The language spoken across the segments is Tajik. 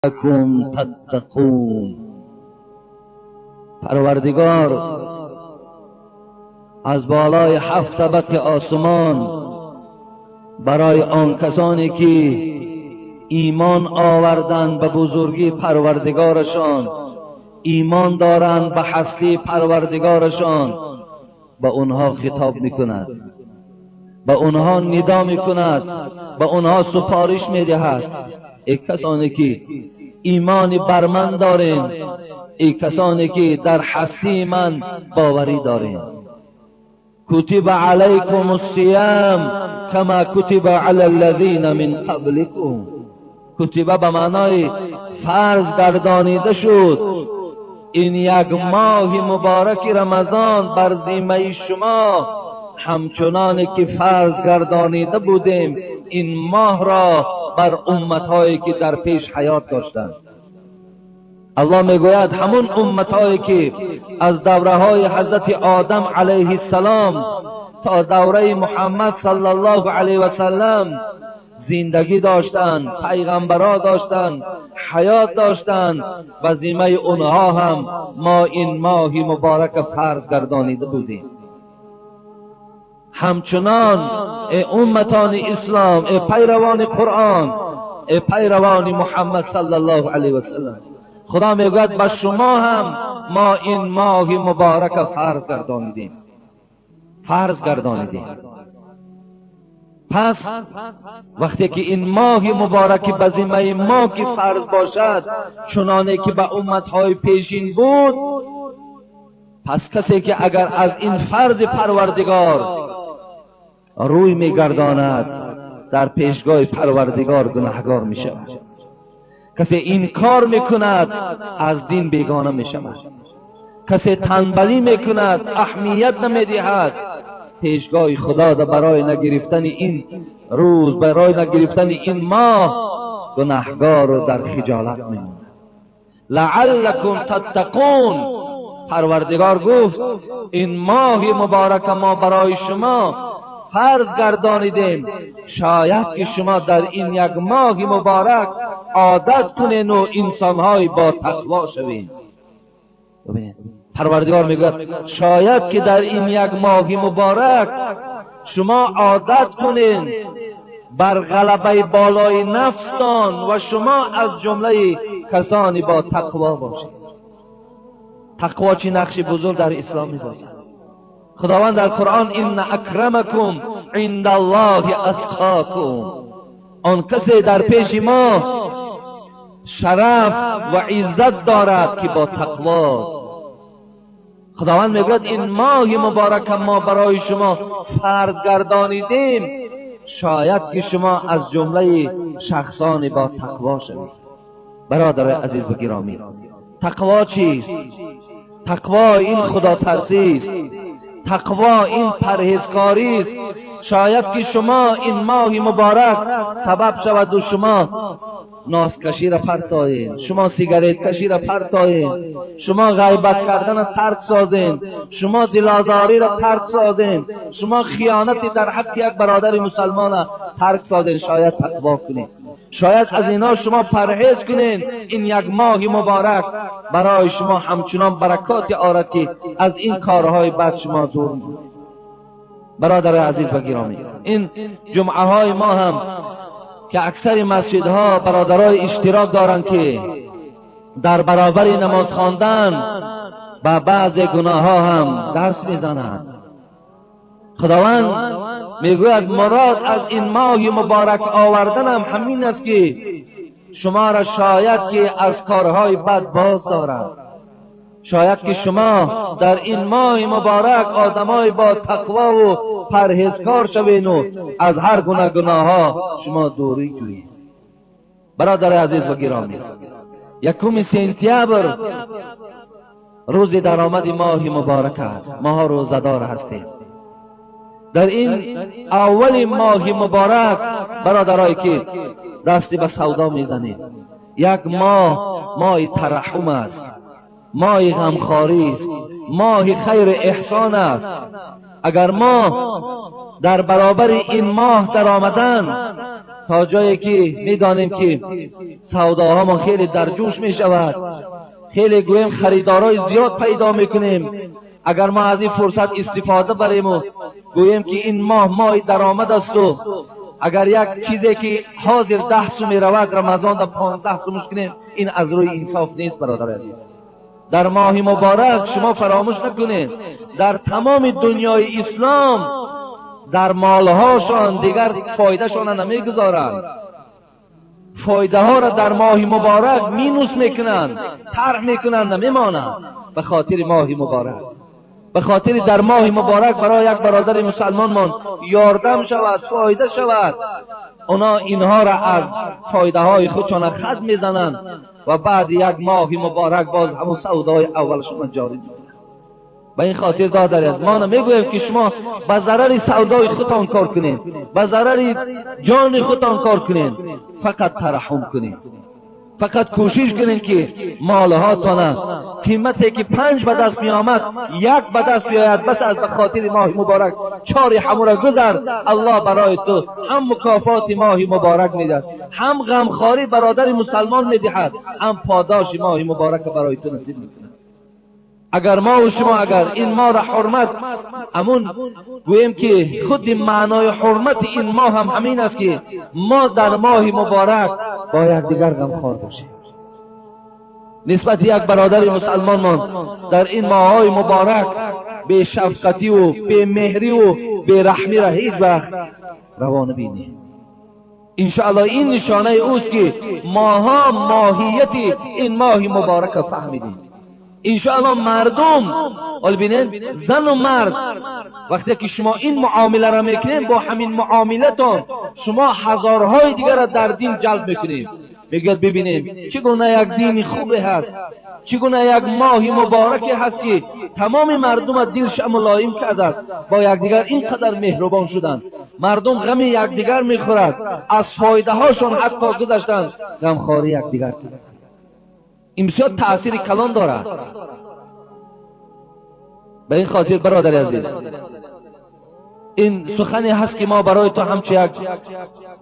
لعلكم تتقون. پروردگار از بالای 7 طبق آسمان برای آن کسانی که ایمان آوردند به بزرگی پروردگارشان، ایمان دارند به هستی پروردگارشان، به اونها خطاب میکند، به اونها ندا میکند، به اونها سپارش میدهد: ای کسانی که ایمان بر من دارین، ای کسانی که در هستی من باوری دارین، کتب علیکم الصیام کما کتب علی الذین من قبلکم. کتب به معنای فرض گردانیده شد. این یک ماه مبارک رمضان بر ذمه شما همچنان که فرض گردانیده بودیم این ماه را بر امتهایی که در پیش حیات داشتند. الله میگوید همون امتهایی که از دوره های حضرت آدم علیه السلام تا دوره محمد صلی الله علیه و سلم زندگی داشتند، پیغمبرها داشتند، حیات داشتند، و ذمه اونها هم ما این ماه مبارک فرض گردانیده بودیم. همچنان ای امتان اسلام، ای پیروان قرآن، ای پیروان محمد صلی الله علیه و سلم، خدا میگوید به شما هم ما این ماه مبارک فرض گردانیدیم، فرض گردانیدیم. پس وقتی که این ماه مبارک به ذمه ما که فرض باشد چنانه که به امتهای پیشین بود، پس کسی که اگر از این فرض پروردگار روی میگرداند در پیشگاه پروردگار گناهگار میشود. کسی این کار میکند از دین بیگانه میشود. کسی تنبلی میکند، اهمیت نمیدهد، پیشگاه خدا در برای نگرفتن این روز، برای نگرفتن این ماه گناهگار و در خجالت میماند. لعلکم تتقون. پروردگار گفت این ماه مبارک ما برای شما فرض گردانیدیم، شاید که شما در این یک ماه مبارک عادت کنین و انسانهای با تقوا شوین. پروردگار میگوید شاید که در این یک ماه مبارک شما عادت کنین بر غلبه بالای نفستان و شما از جمله کسانی با تقوا باشید. تقوا چه نقش بزرگ در اسلام میبازد. خداوند در قرآن ان اکرمکم عند الله اتقاکم، آن کسی در پیش ما شرف و عزت دارد که با تقواست. خداوند میگوید این ماه مبارک ما برای شما فرض گردانیدیم، شاید که شما از جمله شخصان با تقوا شوید. برادر عزیز و گرامی، تقوا چیست؟ تقوا این خدا ترسی است، تقوا این پرهیزکاری است. شاید که شما این ماه مبارک سبب شود و شما نازکشی را پرتایین، شما سیگارت کشی را پرتایین، شما غیبت کردن را ترک سازین، شما دلازاری را ترک سازین، شما خیانت در حق یک برادر مسلمان را ترک سازین. شاید تقوا کنین، شاید از اینا شما پرهیز کنین. این یک ماه مبارک برای شما همچنان برکات آرد که از این کارهای بد شما دور مانید. برادر عزیز و گرامی، این جمعه های ما هم که اکثر مسجدها برادرای اشتراک دارند که در برابر نماز خواندن به بعض گناه ها هم دست میزنند. خداوند میگوید مراد از این ماه مبارک آوردن هم همین است که شما را شاید که از کارهای بد باز دارد، شاید که شما در این ماه مبارک آدمای با تقوا و پرهیزکار شوین و از هر گونه گناه ها شما دوری جویید. برادر عزیز و گرامی، 1 سپتامبر روز درآمد ماه مبارک است. ما روزه‌دار هستیم. در این اول ماه مبارک برادرایی که دستی به سودا میزنید، یک ماه، ماه ترحم است، ماه غمخواری است، ماه خیر احسان است. اگر ما در برابر این ماه در آمدن تا جایی که میدانیم که سوداها ما خیلی در جوش میشود، خیلی گویم خریدارای زیاد پیدا میکنیم. اگر ما از این فرصت استفاده بریم و گوییم که این ماه ماه درآمد است و اگر یک چیزی که حاضر 10 سو می رود رمضان در 15 سومش کنیم، این از روی انصاف نیست برادر عزیز. در ماه مبارک شما فراموش نکنید در تمام دنیای اسلام در مالهاشان دیگر فایدهشان نمیگذارند، فایده ها را در ماه مبارک مینوس میکنند، طرح میکنند، نمیمانند. به خاطر ماه مبارک، به خاطر در ماه مبارک برای یک برادر مسلمان مان یاردم شود، فایده شود، اونا اینها را از فایده های خودشان خط میزنند و بعد یک ماه مبارک باز همون سودای اولشون جاری میکنند. به این خاطر دادر از ما نمیگویم که شما به ضرر سودای خودتان کار کنید، به ضرر جان خودتان کار کنید، فقط ترحم کنید، فقط کوشش کنید که مالهاتان قیمتی که 5 به دست می آمد 1 به دست بیاید، بس از به خاطر ماه مبارک 4 همو را گذر. الله برای تو هم مکافات ماه مبارک میدهد، هم غمخواری برادر مسلمان میدهد، هم پاداش ماه مبارک برای تو نصیب میکند. اگر ما و شما اگر این ماه را حرمت، همون گوییم که خود معنای حرمت این ماه هم همین است که ما در ماه مبارک با یکدیگر غمخوار باشیم. نسبت یک برادر مسلمان ما در این ماه‌های مبارک به شفقتی و به مهری و به رحمی را هیچ وقت روا نبینیم. انشاءالله این نشانه اوست که ماها ماهیت این ماه مبارک را فهمیدیم. انشاءالله مردم ببینید زن و مرد وقتی که شما این معامله را میکنید، با همین معاملتان شما هزارهای دیگر را در دین جلب میکنید. میگه ببینیم چگونه یک دین خوبی هست، چگونه یک ماه مبارکی هست که تمام مردم دلش ملایم کرده است، با یکدیگر اینقدر مهربان شدند، مردم غم یکدیگر میخورد، از فایده هاشون حتی گذشتند، غمخواری یکدیگر کردند. این بسیار تاثیر کلان دارد. به این خاطر برادر عزیز، این سخنی هست که ما برای تو همچه یک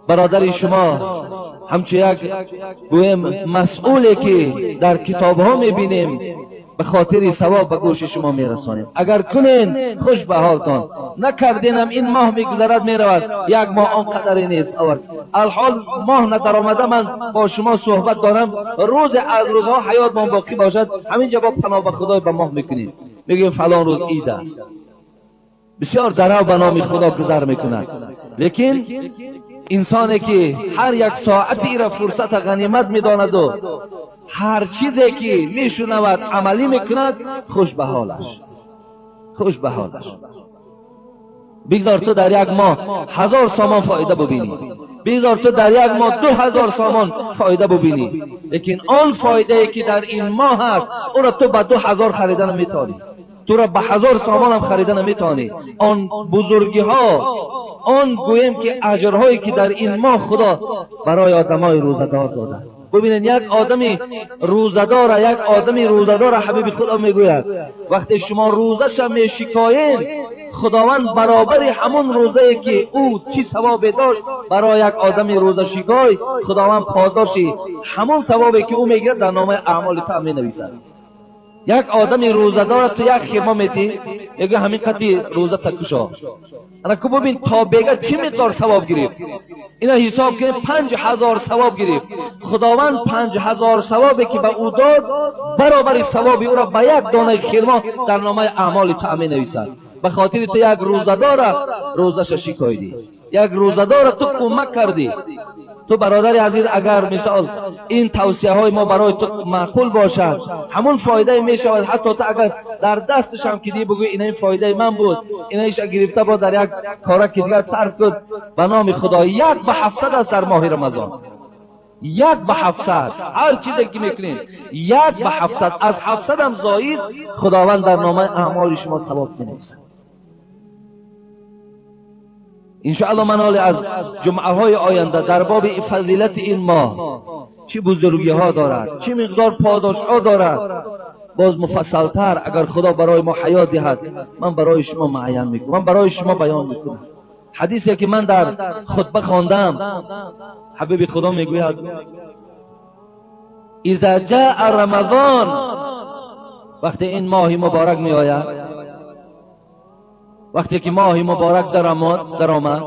برادر شما، همچه یک گویم مسئولی که در کتاب ها میبینیم، به خاطر ثواب به گوش شما میرسانیم. اگر کنین خوش به حالتان، نکردینم این ماه میگذرد میرود، یک ماه آنقدر نیست. الحال ماه ندرآمده من با شما صحبت دارم، روز از روزها حیات من باقی باشد، همینجا با پناه به خدای به ماه میکنیم، میگیم فلان روز عید است. بسیار درو به نام خدا گذر میکند، لیکن انسانی که هر یک ساعتی را فرصت غنیمت میداند و هر چیزی که میشنود عملی میکند، خوش به حالش، خوش به حالش. بگذار تو در یک ماه 1000 سامان فایده ببینی، بگذار تو در یک ماه 2000 سامان فایده ببینی، لیکن آن فایده که در این ماه هست او را تو به 2000 خریدن میتونی، تو را به 1000 سامان هم خریدن نمیتونی. آن بزرگی ها، آن گویم که اجرهایی که در این ماه خدا برای آدمای روزه‌دار داده است. ببینید یک آدمی روزه‌دار، یک آدمی روزه‌دار حبیب خدا میگوید وقتی شما روزش میشکایین، خداوند برابر همون روزه که او چی ثواب داشت برای یک آدمی روزه شکای، خداوند پاداشی همون ثوابی که او میگیرد در نامه اعمال تو مینویسد. یک آدمی روزه‌دار تو یک خیمه میتی، میگه همین قطعی روزه تکشا، انا که ببین تا بگه چی مقدار ثواب گرفت، اینا حساب کنه 5000 ثواب گرفت. خداوند 5000 ثوابی که به او داد برابر ثواب او را به یک دانه خرما در نامه اعمال تو می نویسد. به خاطر تو یک روزه‌دار روزش شکایدی، یک روزه‌دار تو کمک کردی. تو برادر عزیز اگر مثال این توصیه های ما برای تو معقول باشد، همون فایده می شود. حتی تو اگر در دستش هم که دی بگوی این فایده من بود، اینش گرفته با در یک کارک دیگر صرف کن، به نام خدا 1 به 700 است در ماه رمضان، 1 به 700 هر چیزی که میکنین 1 به 700، از 700 هم زاید خداوند در نامه اعمال شما ثواب مینویسد. انشاءالله من حال از جمعه های آینده در باب فضیلت این ماه، چه بزرگی ها دارد، چه مقدار پاداش ها دارد، باز مفصلتر اگر خدا برای ما حیات دهد من برای شما معین میکنم، من برای شما بیان میکنم. ҳадисе ки ман дар хутба хондам, ҳабиби худо мегӯяд: иза ҷаа рамазон, вақте ин моҳи муборак меояд, вақте ки моҳи муборак даромад,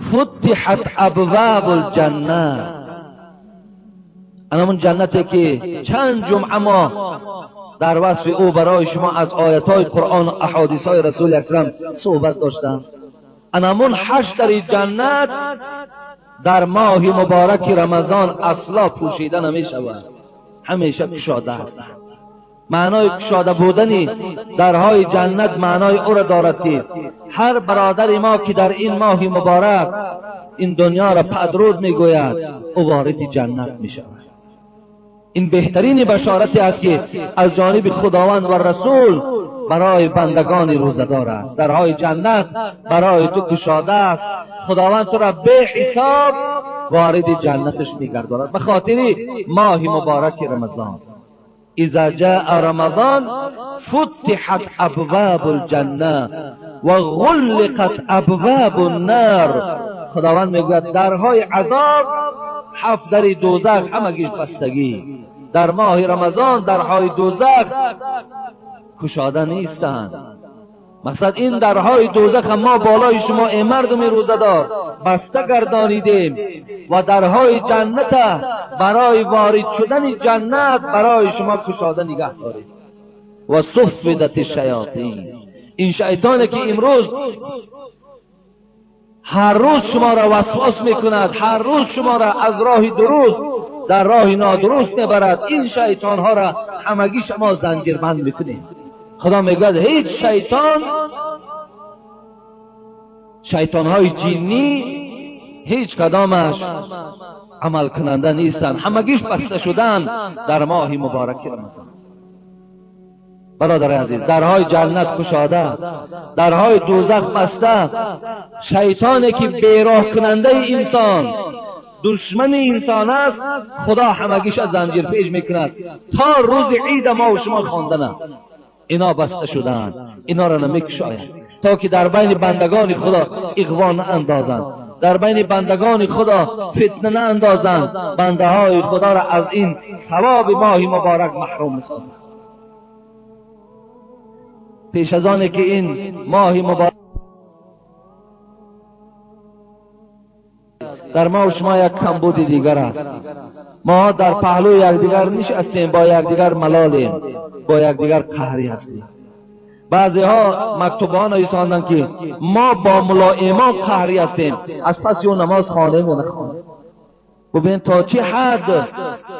футиҳат абвабу лҷанна, анамон ҷаннате ки чанд ҷумъа мо дар васфи ӯ барои шумо аз оятҳои қуръон ва аҳодисҳои расули акрам суҳбат доштам, анамон 8 дари ҷаннат дар моҳи мубораки рамазон асло пӯшида намешавад, ҳамеша кушода аст. Маънои кушода будани дарҳои ҷаннат маънои ӯро дорад ки ҳар бародари мо ки дар ин моҳи муборак ин дунёро падруд мегӯяд, ӯ вориди ҷаннат мешавад. Ин беҳтарини башорате аст ки аз ҷониби худованд ва расул барои бандагони рӯзадор аст. Дарҳои ҷаннат барои ту кушода аст, худованд туро беҳисоб вориди ҷаннаташ мегардонад ба хотири моҳи мубораки рамазон. иза ҷаа рамазон футиҳат абвабу лҷанна ва ғуллиқат абвабу ннар. Худованд мегӯяд дарҳои азоб, 7 дари дӯзах ҳамагиш бастагӣ. Дар моҳи рамазон дарҳои дӯзах кушода нестанд. мақсад ин дарҳои дӯзах мо болои шумо эй мардуми рӯзадор баста гардонидем ва дарҳои ҷанната барои ворид шудани ҷаннат барои шумо кушода нигаҳ доред. ва суффидат шаётин, ин шайтоне ки имрӯз ҳар рӯз шуморо васвас мекунад, ҳар рӯз шуморо аз роҳи дуруст дар роҳи нодуруст мебарад, ин шайтонҳоро ҳамагӣ шумо занҷирбанд мекунем. худо мегӯяд ҳеҷ шайтон, шайтонҳои ҷиннӣ ҳеҷ кадомаш амал кунанда нестанд, ҳамагиш баста шуданд дар моҳи мубораки рамазон. бародари азиз, дарҳои ҷаннат кушода, дарҳои дӯзах баста. шайтоне ки бероҳкунандаи инсон, душмани инсон аст, худо ҳамагиша занҷирпеч мекунад то рӯзи ида мо шумо хондана. ино баста шудаанд, иноро намекушояд то ки дар байни бандагони худо иғво наандозанд, дар байни бандагони худо фитна наандозанд, бандаҳои худоро аз ин савоби моҳи муборак маҳрум месозанд. пеш аз оне ки ин моҳи муборак дар мо шумо як камбуди дигар аст. мо дар паҳлӯи якдигар нишастем, бо якдигар малолем, бо якдигар қаҳрӣ ҳастем. баъзеҳо мактубҳо нависонданд ки мо бо мулоимон қаҳрӣ ҳастем, аз паси ӯ намоз хонем ё нахонем. бубин то чӣ ҳад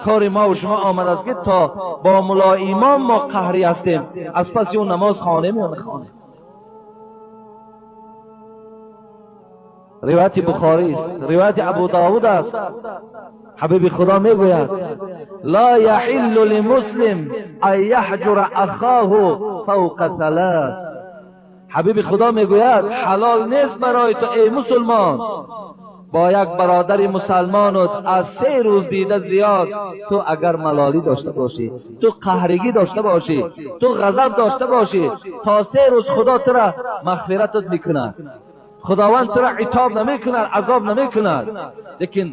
кори мо ва шумо омадааст ки то бо мулоимон мо қаҳрӣ ҳастем, аз паси ӯ намоз хонем ё нахонем. ривояти бухорӣ аст, ривояти абу довуд аст. ҳабиби худо мегӯяд: ла яҳиллу лимуслим ан яҳҷура ахоҳу фавқа салас. ҳабиби худо мегӯяд ҳалол нест барои ту эй мусулмон бо як бародари мусалмонат аз 3 рӯз дида зиёд ту агар малолӣ дошта бошӣ, ту қаҳригӣ дошта бошӣ, ту ғазаб дошта бошӣ, то 3 рӯз худо тура мағфиратат мекунад, худованд тура итоб намекунад, азоб намекунад. лекин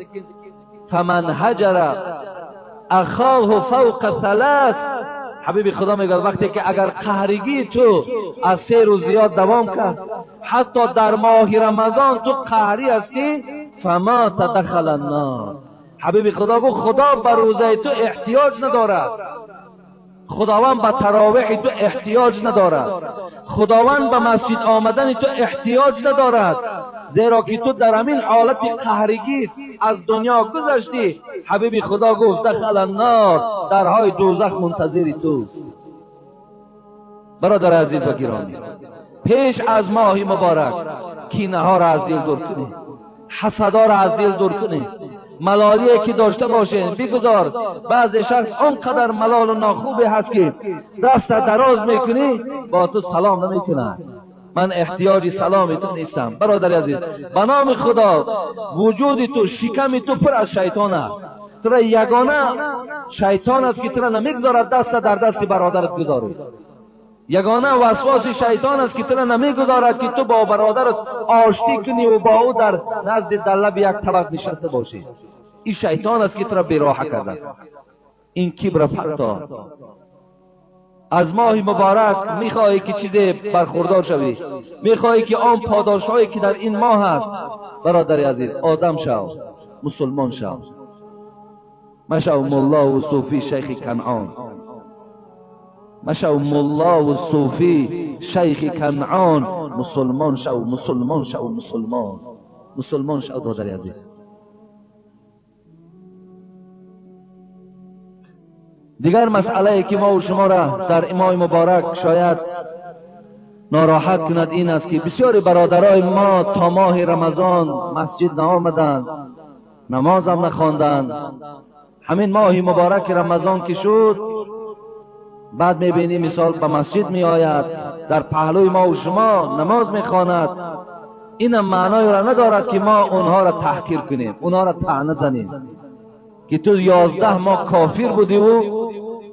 фаман ҳаҷара ахоҳу фавқа салас, ҳабиби худо мегӯяд вақте ки агар қаҳригии ту аз 3 рӯз зиёд давом кард, ҳатто дар моҳи рамазон ту қаҳрӣ ҳастӣ, фамата дахала аннор. ҳабиби худо гуфт худо ба рӯзаи ту эҳтиёҷ надорад, худованд ба таровиҳи ту эҳтиёҷ надорад, худованд ба масҷид омадани ту эҳтиёҷ надорад, зеро ки ту дар ҳамин ҳолати қаҳригӣ аз дунё гузаштӣ. ҳабиби худо гуфт дахала аннор, дарҳои дӯзах мунтазири туст. бародари азиз ва гиромӣ, пеш аз моҳи муборак кинаҳоро аз дил дур кунед, ҳасадҳоро аз дил дур кунед, малолие ки дошта бошед бигузор. баъзе шахс он қадар малолу нохубе ҳаст ки даста дароз мекунӣ бо ту салом намекунад. ман эҳтиёҷи саломи ту нестам. бародари азиз, ба номи худо вуҷуди ту, шиками ту пур аз шайтон аст. тура ягона шайтон аст ки тура намегузорад даста дар дасти бародарат гузорӣ. یگانه وسواس شیطان است که تو را نمیگذارد که تو با برادرت آشتی کنی و با او در نزد دلب یک طبق نشسته باشی. این شیطان است که تو را بیراحه کرده. این کبر پرتا. از ماه مبارک میخواهی که چیزی برخوردار شوی، میخواهی که آن پاداش هایی که در این ماه هست، برادر عزیز آدم شو، مسلمان شو، مشو ملا و صوفی شیخ کنعان، مشو ملا و صوفی شیخ کنعان، مسلمان شو، مسلمان شو، مسلمان، مسلمان شو برادر عزیز. دیگر مسئله که ما و شما را در ماه مبارک شاید ناراحت کند این است که بسیاری برادرای ما تا ماه رمضان مسجد نآمدند، نماز هم نخواندند. همین ماه مبارک رمضان که شد، بعد میبینی مثال به مسجد میآید، در پهلوی ما و شما نماز میخواند. این معنای را ندارد که ما اونها را تحقیر کنیم، اونها را طعنه زنیم که تو 11 ماه کافر بودی و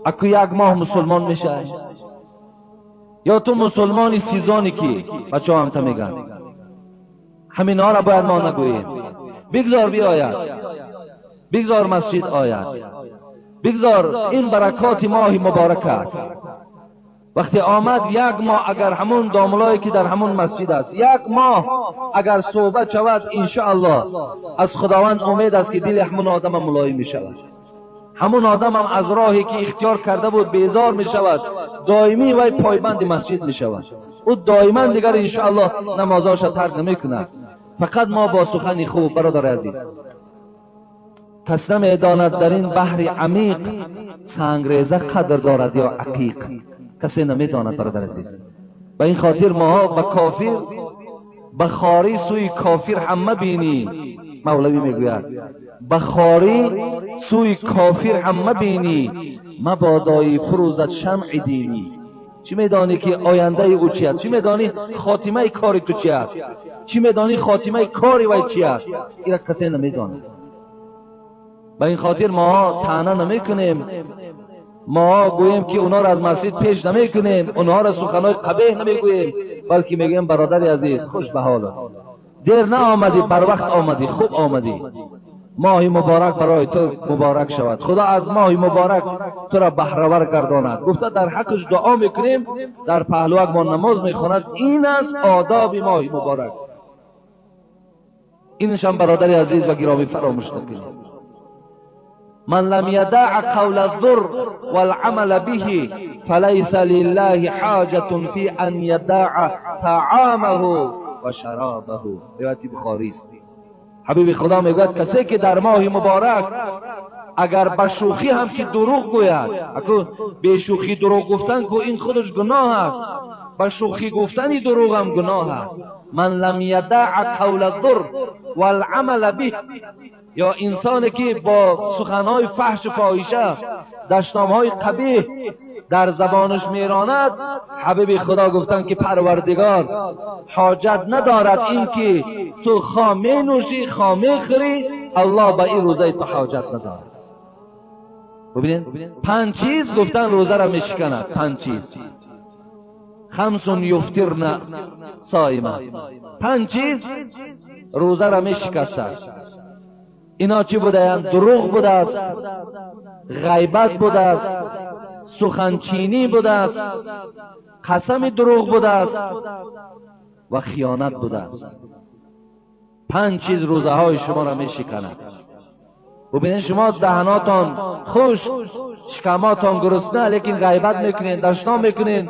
اکو یک ماه مسلمان میشه، یا تو مسلمانی سیزانی که بچه هم تا میگن. همین ها را باید ما نگوییم. بگذار بیاید، بگذار مسجد آید، بگذار این برکات ماه مبارک است. وقتی آمد یک ماه، اگر همون داملایی که در همون مسجد است یک ماه اگر صحبت شود، انشاءالله از خداوند امید است که دل همون آدم ملایم می شود، همون آدم هم از راهی که اختیار کرده بود بیزار می شود، دائمی وی پایبند مسجد می شود، او دائما دیگر انشاءالله نمازاش ترک نمی کند. فقط ما با سخن خوب برادر عزیز، کس نمی داند در این بحر عمیق سنگریزه قدر دارد یا عقیق، کسی نمیداند برادر عزیز. به این خاطر ماها به کافر، به خاری سوی کافر هم مبینی. مولوی میگوید به خاری سوی کافر هم مبینی، مبادای فروزد شمع دینی. چی میدانی که آینده او چی است؟ چی میدانی خاتمه کاری تو چی است؟ چی میدانی خاتمه کاری وی چی است؟ این را کسی نمیداند. به این خاطر ماها طعنه نمیکنیم، ما گوییم که اونا را از مسجد پیش نمی کنیم، اونها را سخنهای قبیح نمی گوییم، بلکه میگوییم برادر عزیز خوش به حالت، دیر نه آمدی، بر وقت آمدی، خوب آمدی، ماه مبارک برای تو مبارک شود، خدا از ماه مبارک تو را بهره‌ور گرداند. گفته در حقش دعا میکنیم، در پهلوک ما نماز میخواند. این است آداب ماه مبارک. اینش هم برادر عزیز و گرامی فراموش نکنیم. من لم يدع قول الزور والعمل به فليس لله حاجة في أن يدع طعامه و شرابه. روایت بخاری است. حبیب خدا میگوید کسی که در ماه مبارک اگر به شوخی هم که دروغ گوید، اکنون به شوخی دروغ گفتن که این خودش گناه است، به شوخی گفتن دروغ هم گناه است. من لم يدع قول الزور والعمل به، یا انسانی که با سخنهای فحش و فاحشه، دشنامهای قبیح در زبانش میراند، حبیب خدا گفتن که پروردگار حاجت ندارد این که تو خواه می نوشی خواه می خوری، الله به این روزه تو حاجت ندارد. ببینید 5 چیز گفتن روزه را میشکند. 5 چیز، خمس یفطرن صائمه، 5 چیز روزه را میشکست. اینا چی بوده؟ دروغ بوده است، غیبت بوده است، سخنچینی بوده است، قسم دروغ بوده است و خیانت بوده است. 5 چیز روزه های شما را می شکند. ببینید شما دهناتان خوش، شکماتان گرسنه، لیکن غیبت میکنین، دشنام میکنین،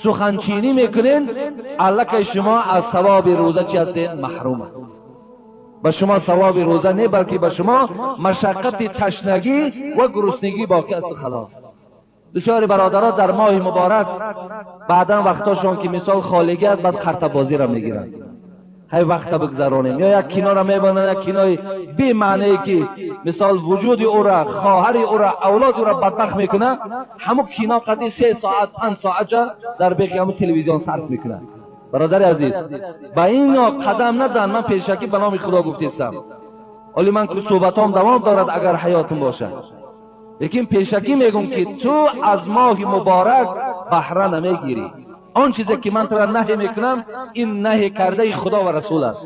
سخنچینی میکنین، الکه شما از ثواب روزه چی هستین؟ محروم است. به شما ثواب روزه نه، بلکه به شما مشقت تشنگی و گرسنگی باقی است. خلاص. بسیاری برادرها در ماه مبارک بعدا وقتاشون که مثال خالگی است، بعد خرطه بازی را میگیرن، هی وقت بگذرانیم، یا یک کینا را میبانند، یک کینای بی معنی که مثال وجود او را، خواهر او را، اولاد او را بدبخت میکنه، همون کینا قدی 3 ساعت 5 ساعت در بیخی همون تلویزیون صرف میکنه. برادر عزیز با این قدم نزن. من پیشکی به نام خدا گفتیستم، ولی من که صحبتام دوام دارد اگر حیاتم باشه، لیکن پیشکی میگم که تو از ماه مبارک баҳра намегирӣ. Он чизе ки ман тура наҳӣ мекунам, ин наҳи кардаи Худо ва Расул аст.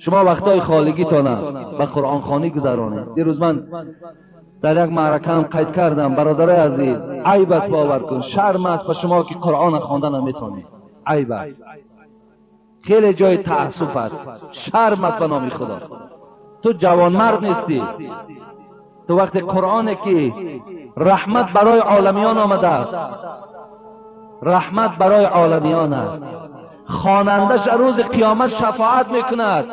Шумо вақтҳои холигитона ба қуръонхонӣ гузаронед. Дирӯз ман дар як маъракаам қайд кардам, бародарои азиз, айб аст, бовар кун, шарм аст ба шумо, ки Қуръона хонда наметонед. Айб аст, хеле ҷои таассуф аст, шарм аст. Ба номи Худо, ту ҷавонмард нестӣ. Ту вақте Қуръоне ки раҳмат барои оламиён омадааст, раҳмат барои оламиён аст, хонандааш рӯзи қиёмат шафоат мекунад.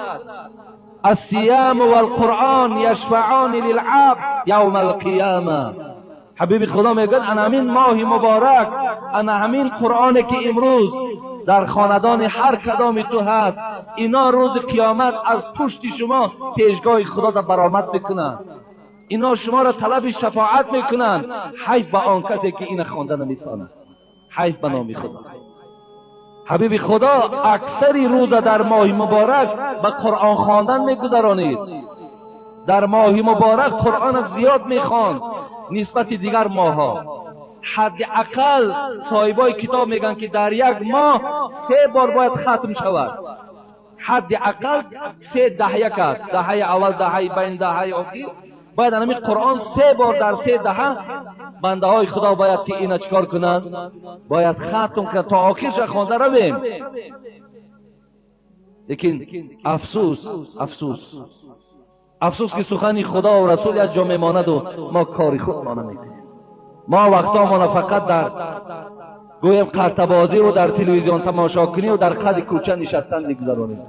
الصيام والقرآن يشفعان للعبد يوم القيامة. Ҳабиби Худо мегӯяд, ана ҳамин моҳи муборак, ана ҳамин Қуръоне ки имрӯз дар хонадони ҳар кадоми ту ҳаст, ино рӯзи қиёмат аз пушти шумо пешгоҳи Худо баромад мекунанд, ино шуморо талаби шафоат мекунанд. Ҳайф ба он касе ки ина хонда наметавонад, ҳайф. Ба номи Худо, Ҳабиби Худо аксари рӯза дар моҳи муборак ба Қуръон хондан мегузаронид. Дар моҳи муборак Қуръона зиёд мехонд нисбати дигар моҳҳо. Ҳадди ақал соҳибои китоб мегӯянд, ки дар як моҳ се бор бояд хатм шавад. Ҳадди ақал се даҳяк аст: даҳаи аввал, даҳаи байн, даҳаи охир. Бояд ҳамин Қуръон се бор дар се даҳа бандаҳои Худо бояд ки ина чикор кунанд? Бояд хатм кунанд, то охирша хонда равем. Лекин афсӯс, афсӯс, афсӯс, ки сухани Худо ва Расул як ҷо мемонаду мо кори худмона мекунем. Мо вақтомона фақат дар гӯем қартабозиву дар телевизион тамошокуниву дар қади кӯча нишастан мегузаронем.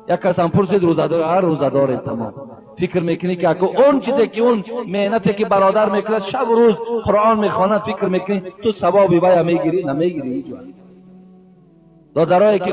Як касам пурсид: рӯзадор? Ҳар рӯзадорем, тамом. Фикр мекунӣ, ки аку он чизе ки, он меҳнате ки бародар мекунад, шабу рӯз Қуръон мехонад, фикр мекунӣ, ту савоби вая мегирӣ? Намегирӣ ҳеҷ вақт, додарое ки.